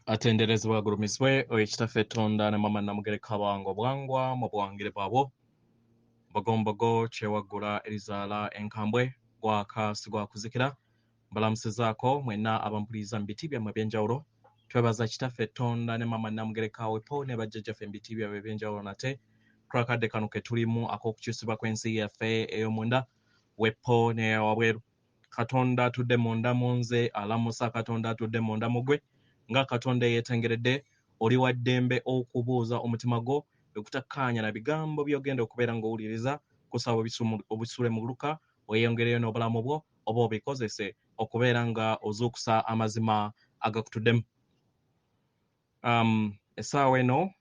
Atenderezebwa agulumizibwe oyo Kitaffe Tonda ne Maama Namugereka Bwango Bwangwa mu buwangire bwabwo. Mbogombogo kyewaggula erizaala enkambwe gwaka si gwa kuzikira. Mbalamusizaako mwenna abampuliriza mu biti byammwe eby'enjawulo. Twebaza Kitaffe Tonda ne Maama Namugereka wepo ne bajjajjaffe mu biti byabwe eby'enjawulo nate. Kulakadde kano ke tulimu ak'okukyusibwa kw'ensi yaffe ey'omunda wepo n'eyawabweru. Katonda atudde munda mu nze alamusa Katonda atudde munda mu ggwe. Nga Katonda eyeetengeredde, oli wa ddembe okubuuza omutima gwo bwe gutakkaanya na bigambo by'ogenda okubeera ng'owuliriza, kusaba obisule mu luka, weeyongereyo n'obulamu bwo oba obikozese okubeera nga ozuukusa amazima agakutuddemu. Essaawa eno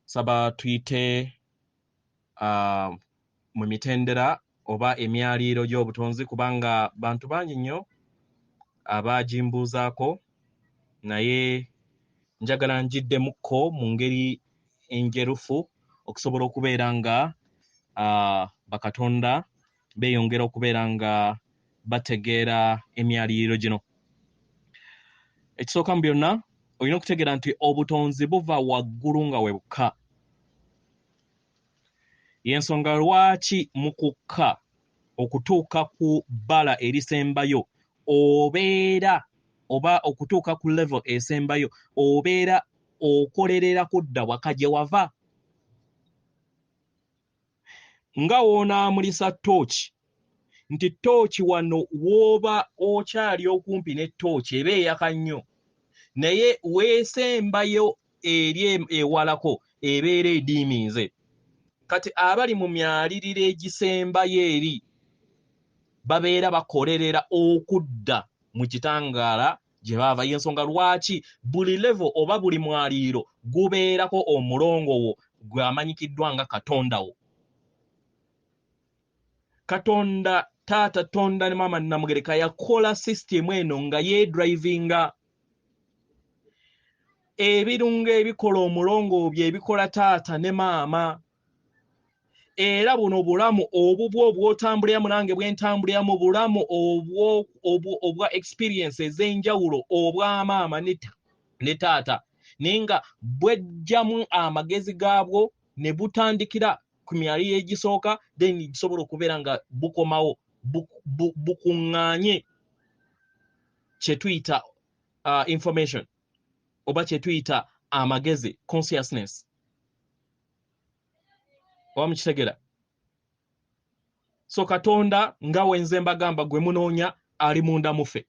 saba tuyite mu mitendera oba emyaliiro gy'obutonzi kubanga bantu bangi nnyo abaagimbuuzaako, naye njagala ngiddemukko mu ngeri enjerufu okusobola okubeera nga bakatonda beeyongera okubeera nga bategeera emyaliiro gino. Ekisooka mu byonna olina okutegeera nti obutonzi buva waggulu nga we bukka. Y'ensonga lwaki mu kukka okutuuka ku bbala erisembayo obeera oba okutuuka ku level esembayo obeera okolerera kudda waka gye wava. Nga w'onaamulisa ttooki nti ttooki wano w'oba okyali okumpi ne ttooki eba eyaka nnyo, naye weesembayo eri ewalako ebeera ediiminze. Kati abali mu myaliriro egisembayo eri babeera bakolerera okudda mu kitangaala gye baava. Y'ensonga lwaki buli level oba buli mwaliiro gubeerako omulongo wo gwe amanyikiddwa nga Katonda wo. Katonda Taata Tonda ne Maama Namugereka yakola system eno nga yeedrivinga ebirungo ebikola omulongo bye ebikola taata ne maama. Era buno bulamu obubwo obw'otambuliramu nange bwe ntambuliramu, bulamu obwa experience ez'enjawulo obwa maama ne taata, naye nga bwejjamu amagezi gaabwo ne butandikira ku myaliiro egisooka, then gisobola okubeera nga bukomawo bukuŋŋaanye kye tuyita information oba kye tuyita amagezi, consciousness, oba mukitegera. So Katonda nga wenze mbagamba gwe munoonya ali munda muffe,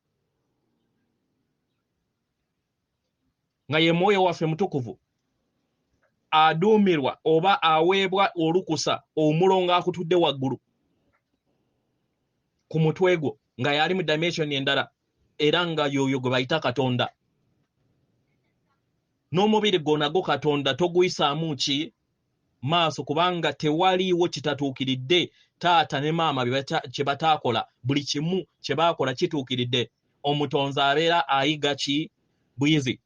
nga ye mwoyo waffe mutukuvu aduumirwa oba aweebwa olukusa omulongo akutudde waggulu ku mutwe gwo nga yali mu dimension endala, era nga yoyo gwe bayita Katonda. N'omubiri gwo nagwo Katonda toguyisaamu ki maaso, kubanga tewaliiwo kitatuukiridde taata ne maama kye bataakola. Buli kimu kye baakola kituukiridde. Omutonzi abeera ayiga ki buyizi.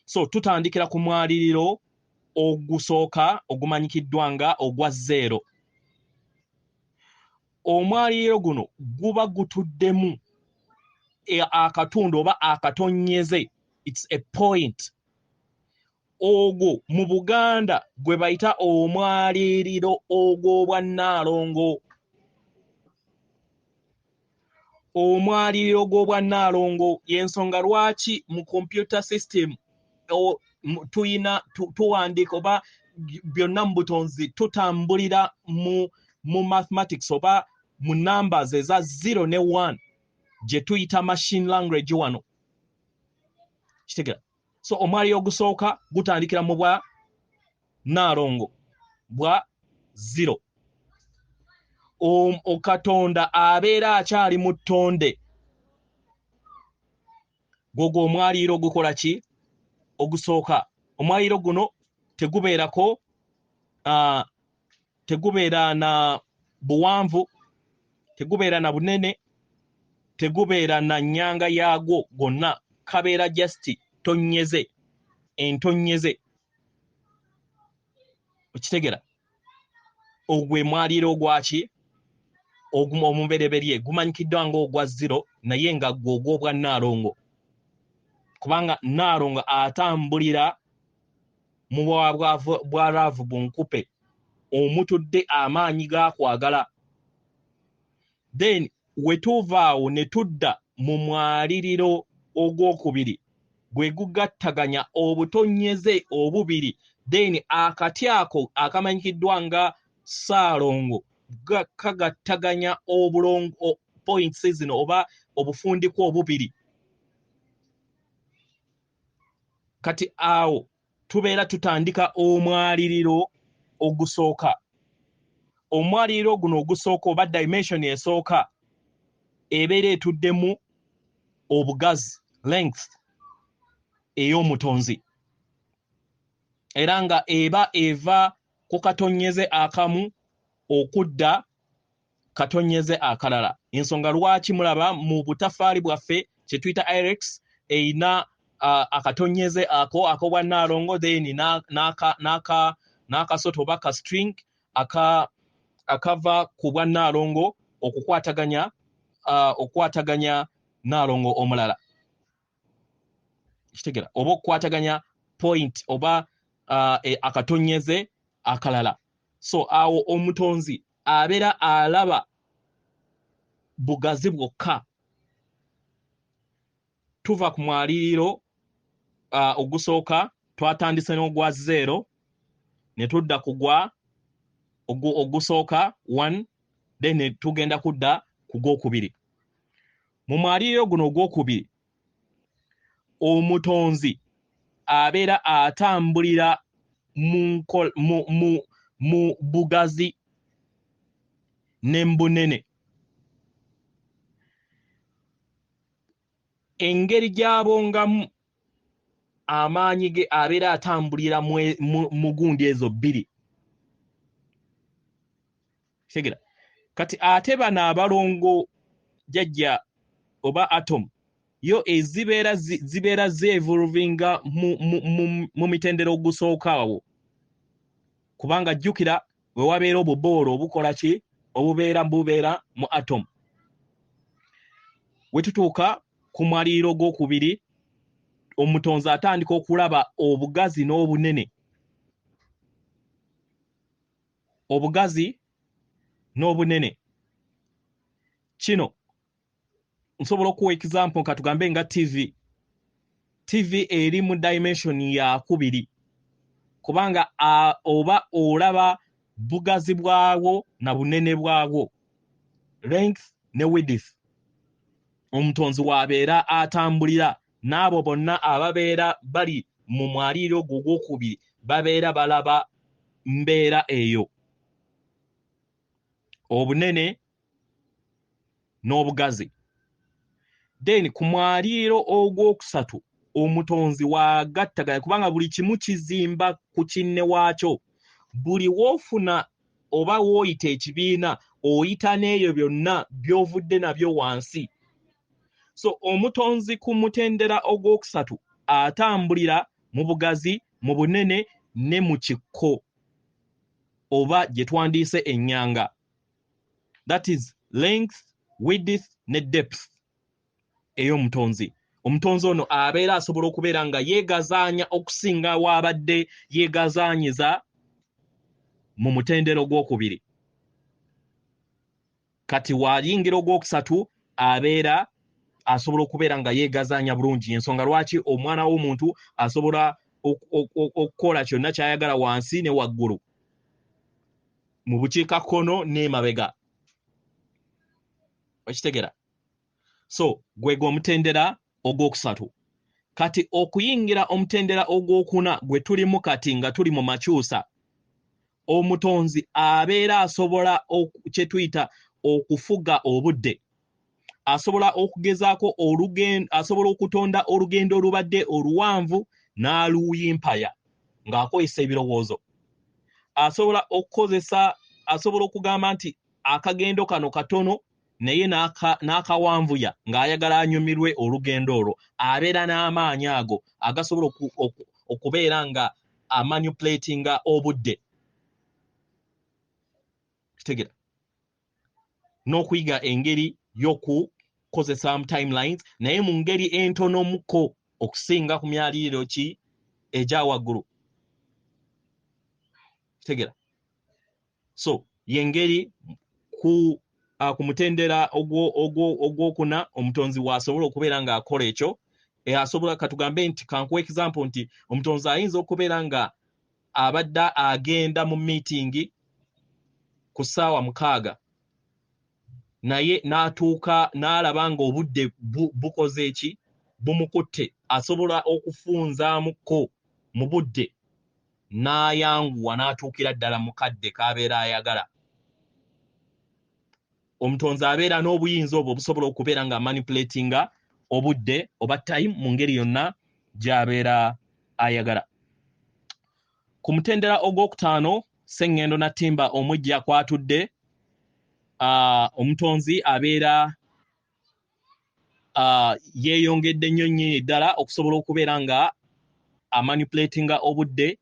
So tutandikira ku mwaliriro ogusooka ogumanyikiddwa nga ogwa zero. Omwaliriro guno guba gutuddemu akatundu oba akatonyeze, it's a point. Ogwo mu Buganda gwe bayita omwaliriro ogw'obwannaalongo. Omwaliriro gw'obwannaalongo y'ensonga lwaki mu computer system tuyina tuwandiika oba byonna mu butonzi tutambulira mu mathematics oba mu numbers eza 0 ne 1 gye tuyita machine language wano. Kitegera? So omwaliro ogusooka gutandikira mu bwa nnaalongo bwa 0. Katonda abeera akyali mu ttonde. Gwogwo omwaliiro ogukola ki? Ogusooka. Omwaliiro guno tegubeerako, tegubeera na buwanvu, tegubeera na bunene, tegubeera na nnyanga yaagwo gwonna, kabeera just tonnyeze, entonnyeze. Okitegera? Ogwe mwaliiro ogwaki? Omubereberye gumanyikiddwa ng'ogwa 0, naye nga gwo ogw'obwannaalongo. Kubanga Nnaalongo atambulira mu bwa laavu bunkupe omutudde amaanyi ga kwagala. Then we tuva awo ne tudda mu mwaliriro ogwokubiri gwe gugattaganya obutonyeze obubiri. Then akati ako akamanyikiddwa nga Ssaalongo kagattaganya obulongo points zino oba obufundikwa obubiri. Kati awo tubeera tutandika omwaliriro ogusooka. Omwaliriro guno ogusooka oba dimension esooka ebeera etuddemu obugazi, length ey'omutonzi, era nga eba eva ku katonyeze akamu okudda katonyeze akalala. Ensonga lwaki mulaba mu butafaali bwaffe kye tuyita Irex erina akatonyeze ako ak'obwa Nnaalongo, then n'akasoto oba ka string akava ku bwa Nnaalongo okukwataganya Nnaalongo omulala. Kitegera oba okukwataganya point oba akatonyeze akalala. So awo omutonzi abeera alaba bugazi bwokka. Tuva ku mwaliriro ogusooka, twatandise n'ogwa 0 ne tudda ku gwa ogusooka 1, then ne tugenda kudda ku gwokubiri. Mu mwaliriro guno ogwokubiri omutonzi abeera atambulira mu bugazi ne mbunene. Engeri gy'abongamu amaanyi ge abeera atambulira mu gundi ezo bbiri. Kitegera? Kati ate bano abalongo jjajja oba atom yo ezibeera zibeera zeevolvinga mu mitendera ogusooka awo, kubanga jjukira we wabeera obuboolo obukola ki obubeera bubeera mu atom. We tutuuka ku mwaliriro ogwokubiri omutonzi atandika okulaba obugazi n'obunene. Obugazi n'obunene. Kino nsobola okuwa example ka tugambe nga TV. TV eri mu dimension ya kubiri, kubanga oba olaba bugazi bwawo na bunene bwawo, length ne width. Omutonzi wabeera atambulira n'abo bonna ababeera bali mu mwaliriro ogwo ogwokubiri babeera balaba mbeera eyo, obunene n'obugazi. Then ku mwaliriro ogwokusatu omutonzi wagattaganya, kubanga buli kimu kizimba ku kinne waakyo. Buli w'ofuna oba w'oyita ekibiina oyita n'ebyo byonna by'ovudde nabyo wansi. So omutonzi ku mutendera ogwokusatu atambulira mu bugazi, mu bunene ne mu kikko oba gye twandiise ennyanga. That is length, width ne depth ey'omutonzi. Omutonzi ono abeera asobola okubeera nga yeegazaanya okusinga w'abadde yeegazaanyiza mu mutendera ogwokubiri. Kati w'ayingira ogwokusatu abeera asobola okubeera nga yeegazaanya bulungi. Ensonga lwaki omwana w'omuntu asobola okukola kyonna ky'ayagala wansi ne waggulu, mu bukiikakkono n'emabega. Okitegera? So gwe gw'omutendera ogwokusatu. Kati okuyingira omutendera ogwokuna gwe tulimu kati nga tuli mu makyusa, omutonzi abeera asobola kye tuyita okufuga obudde. Asobola okugezaako olugendo, asobola okutonda olugendo olubadde oluwanvu n'aluyimpaya ng'akozesa ebirowoozo. Asobola okukozesa, asobola okugamba nti akagendo kano katono naye n'akawanvuya ng'ayagala anyumirwe olugendo olwo. Abeera n'amaanyi ago agasobola okubeera nga amanipulatinga obudde. Kitegera? N'okuyiga engeri y'okukozesa timelines naye mu ngeri entonomuko okusinga ku myaliiro ki egya waggulu. Kitegeera? So yengeri ku mutendera ogwokuna omutonzi waasobola okubeera ng'akola ekyo. Asobola, katugambe nti, kankuwa example nti omutonzi ayinza okubeera nga abadde agenda mu meeting ku ssaawa 6, naye n'atuuka n'alaba ng'obudde bukoze eki, bumukutte, asobola okufunzaamukko mu budde n'ayanguwa n'atuukira ddala mu kadde k'abeera ayagala. Omutonzi abeera n'obuyinza obwo obusobola okubeera nga manipulatinga obudde oba time mu ngeri yonna gy'abeera ayagala. Ku mutendera ogwokutaano, Sseŋŋendo Nattimba omujja kwatudde, omutonzi abeera yeeyongedde nnyo nnyini ddala okusobola okubeera nga amanipulatinga obudde,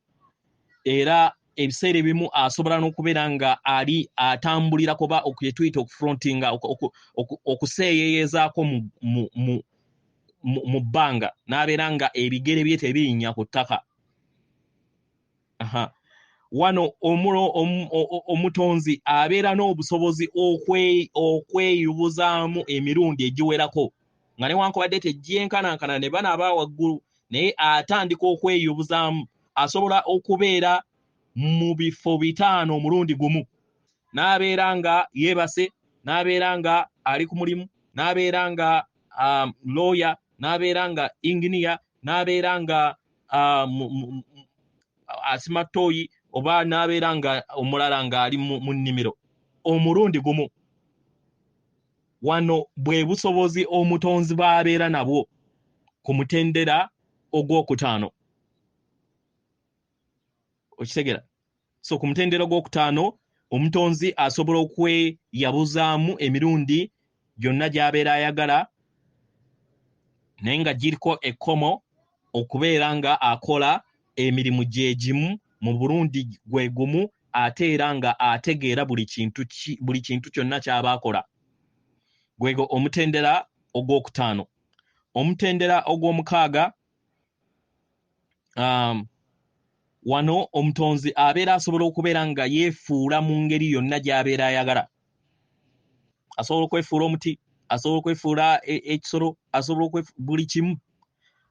era ebiseera ebimu asobola n'okubeera nga ali atambulira kuba okuyetuyita okufrontinga, okuseeyeeyezaako mu bbanga, n'abeera nga ebigere bye tebirinnya ku ttaka. Wano omutonzi abeera n'obusobozi okweyubuzaamu emirundi egiwerako, nga newankubadde tegyenkanankana ne bano aba waggulu, naye atandika okweyubuzaamu. Asobola okubeera mu bifo 5 omulundi gumu, n'abeera nga yeebase, n'abeera nga ali ku mulimu, n'abeera nga lawyer, n'abeera nga engineer, n'abeera nga asima ttooyi, oba n'abeera nga omulala ng'ali mu nnimiro omulundi gumu. Wano bwe busobozi omutonzi bw'abeera nabwo ku mutendera ogwokutaano. Okitegera? So ku mutendera ogwokutaano omutonzi asobola okweyabuzaamu emirundi gyonna gy'abeera ayagala, naye nga giriko ekkomo okubeera nga akola emirimu gye gimu mu bulundi gwe gumu, ate era nga ategeera buli kintu kyonna ky'aba akola. Gwego omutendera ogwokutaano. Omutendera ogwomukaaga, wano omutonzi abeera asobola okubeera nga yeefuula mu ngeri yonna gy'abeera ayagala. Asobola okwefuula omuti, asobola okwefuula ekisolo, asobola buli kimu.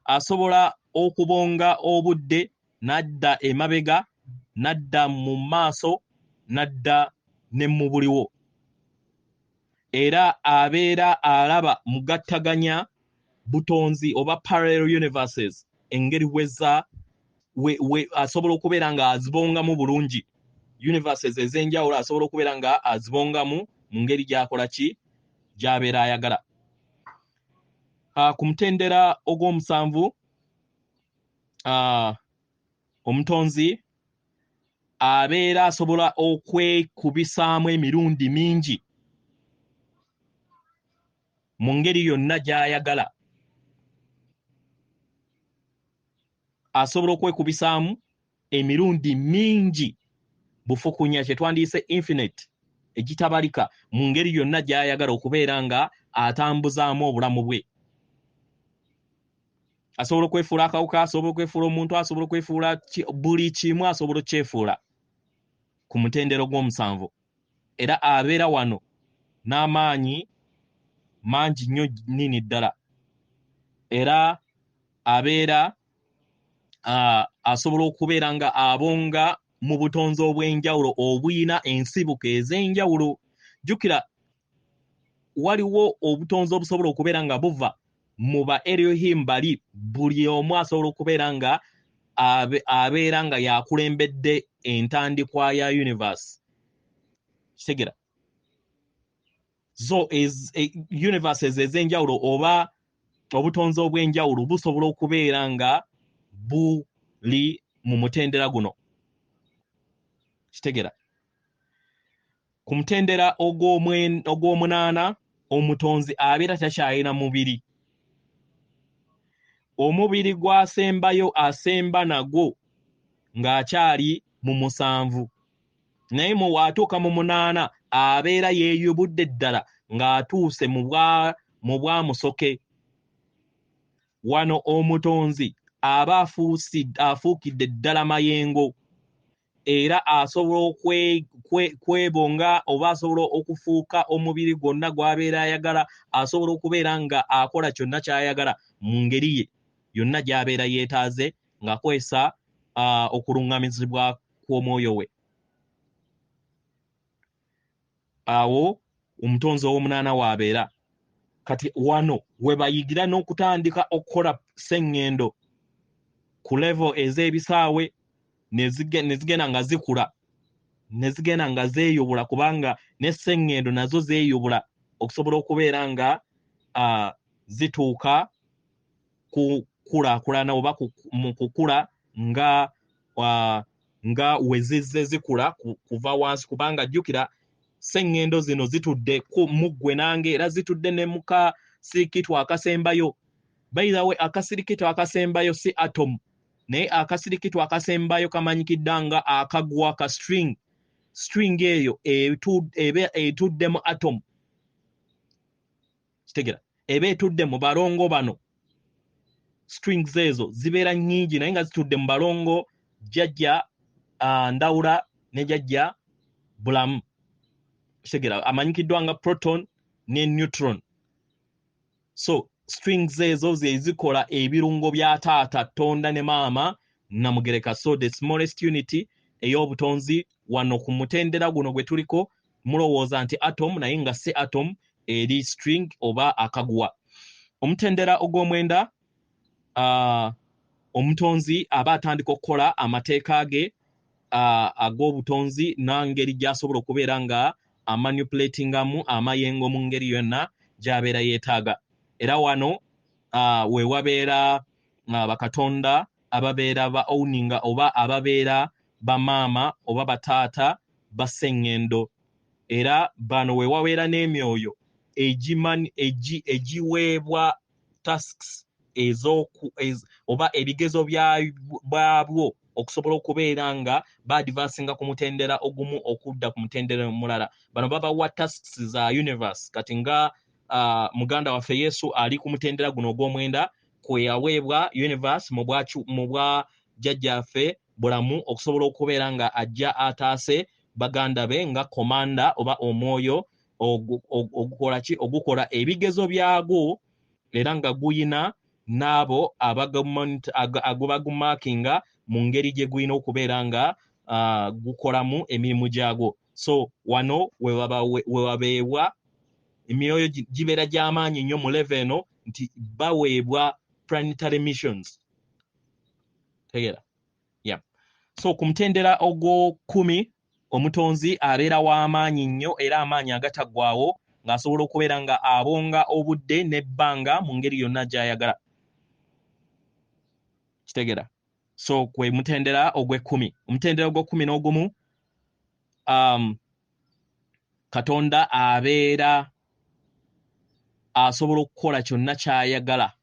Asobola okubonga obudde n'adda emabega, n'adda mu maaso, n'adda ne mu buliwo. Era abeera alaba mugattaganya butonzi oba parallel universes, engeri weza asobola okubeera nga azibongamu bulungi. Universes ez'enjawulo asobola okubeera nga azibongamu mu ngeri gy'akola ki, gy'abeera ayagala. Ku mutendera ogw'omusanvu, omutonzi abeera asobola okwekubisaamu emirundi mingi mu ngeri yonna gy'ayagala. Asobola okwekubisaamu emirundi mingi bufukunya, kye twandiyise infinite, egitabalika, mu ngeri yonna gy'ayagala okubeera nga atambuzaamu obulamu bwe. Asobola okwefuula akawuka, asobola okwefuula omuntu, asobola okwefuula buli kimu, asobola okyefuula ku mutendera ogw'omusanvu. Era abeera wano n'amaanyi mangi nnyo nnyini ddala. Era abeera asobola okubeera nga abonga mu butonzi obw'enjawulo obuyina ensibuko ez'enjawulo. Jjukira waliwo obutonzi obusobola okubeera nga buva mu ba Elohim bali, buli omu asobola okubeera nga abeera nga yakulembedde entandikwa ya universe. Kitegera? So universes ez'enjawulo oba obutonzi obw'enjawulo busobola okubeera nga buli mu mutendera guno. Kitegera? Ku mutendera ogw'omunaana, omutonzi abeera takyalina mubiri. Omubiri gw'asembayo asemba nagwo ng'akyali mu musanvu, naye atuuka mu munaana abeera yeeyubudde ddala ng'atuuse mu bwa musoke. Wano omutonzi aba afuukidde ddala mayengo, era asobola okwebonga oba asobola okufuuka omubiri gwonna gw'abeera ayagala, asobola okubeera nga akola kyonna ky'ayagala mu ngeri ye yonna gy'abeera yeetaaze ng'akozesa okuluŋŋamizibwa kw'omwoyo we. Awo omutonzi ow'omunaana w'abeera. Kati wano we bayigira n'okutandika okukola sseŋŋendo ku level ez'ebisaawe, ne zigenda nga zikula, ne zigenda nga zeeyubula, kubanga ne sseŋŋendo nazo zeeyubula okusobola okubeera nga zituuka ku kukulaakulana oba mu kukula nga we zizze zikula kuva wansi, kubanga jjukira sseŋŋendo zino zitudde mu ggwe nange, era zitudde ne mu kasirikitu akasembayo. By the way, akasirikitu akasembayo si atom, naye akasirikitu akasembayo kamanyikidda nga akagwa ka string. String eyo eba etudde mu atom, kitegera, eba etudde mu balongo bano. Strings ezo zibeera nnyingi naye nga zitudde mu balongo jjajja Ndawula ne jjajja Bulamu, kitegera, amanyikiddwa nga proton ne neutron. So strings ezo ze zikola ebirungo bya taata Tonda ne maama Namugereka. So the smallest unit ey'obutonzi wano ku mutendera guno gwe tuliko, mulowooza nti atom, naye nga si atom, eri string oba akaguwa. Omutendera ogw'omwenda, omutonzi aba atandika okukola amateeka ge ag'obutonzi n'engeri gy'asobola okubeera nga amanipulatingamu amayengo mu ngeri yonna gy'abeera yeetaaga. Era wano we wabeera bakatonda ababeera ba owninga oba ababeera bamaama oba bataata basseŋŋendo. Era bano we wabeera n'emyoyo egiweebwa tasks oba ebigezo byabwo okusobola okubeera nga baadvansinga ku mutendera ogumu okudda ku mutendera omulala. Bano babawa tasks za universe. Kati nga muganda waffe Yesu ali ku mutendera guno ogw'omwenda, kwe yaweebwa universe mu bwa jjajjaffe Bulamu okusobola okubeera nga ajja ataase baganda be nga komanda oba omwoyo ogukola ki, ogukola ebigezo byagwo, era nga guyina n'abo abagumakinga mu ngeri gye gulina okubeera nga gukolamu emirimu gyagwo. So wano we wabeebwa emyoyo gibeera gy'amaanyi nnyo mu level eno nti baweebwa planetary missions. Tegeera? Yeah. So ku mutendera ogw'okkumi, omutonzi abeera w'amaanyi nnyo, era amaanyi agataggwaawo, ng'asobola okubeera nga abonga obudde n'ebbanga mu ngeri yonna gy'ayagala. Kitegeera? So kwe mutendera ogw'ekkumi. Omutendera ogw'ekkumi n'ogumu, Katonda abeera asobola okukola kyonna ky'ayagala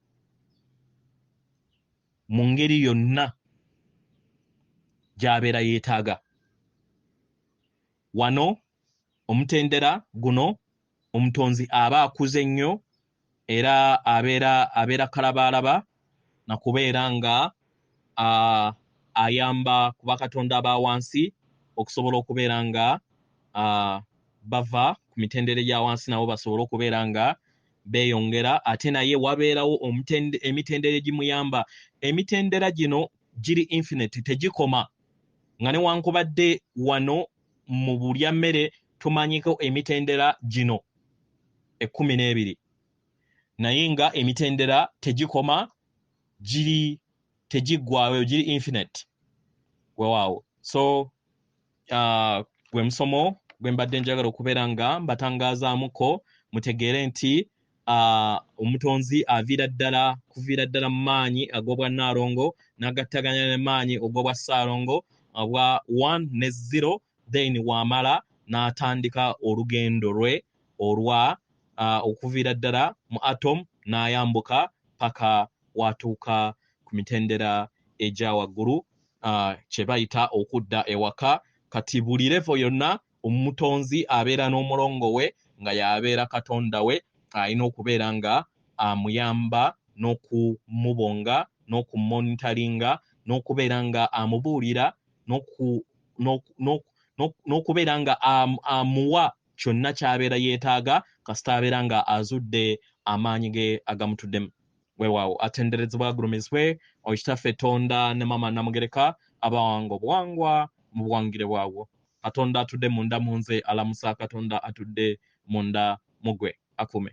mu ngeri yonna gy'abeera yeetaaga. Wano omutendera guno omutonzi aba akuze nnyo, era abeera kalabaalaba na kubeera nga ayamba ku bakatonda aba wansi okusobola okubeera nga bava ku mitendera gya wansi, nabo basobole okubeera nga beeyongera. Ate naye wabeerawo emitendera egimuyamba. Emitendera gino giri infinite, tegikoma, nga newankubadde wano mu bulya mmere tumanyiko emitendera gino 12, naye nga emitendera tegikoma, giri tegiggwaayo, giri infinite. Weewaawo. So gwe musomo gwe mbadde njagala okubeera nga mbatangazaamuko, mutegeere nti omutonzi aviira ddala kuviira ddala mu maanyi ag'obwa Nnaalongo n'agattaganya ne maanyi og'obwa Ssaalongo obwa 1 ne 0, then wamala n'atandika olugendo lwe olwa okuviira ddala mu atom n'ayambuka paka watuuka ku mitendera egya waggulu, kye bayita okudda ewaka. Kati buli level yonna omutonzi abeera n'omulongo we nga y'abeera katonda we alina okubeera nga amuyamba n'okumubonga n'okumonitaringa n'okubeera nga amubuulira n'okubeera nga amuwa kyonna ky'abeera yeetaaga kasita abeera nga azudde amaanyi ge agamutuddemu. Weewaawo, atenderezebwa agulumizibwe oyo Kitaffe Tonda ne Maama Namugereka abawanga obuwangwa mu buwangire bwabwo. Katonda atudde munda mu nze alamusa Katonda atudde munda mu ggwe. Akuume.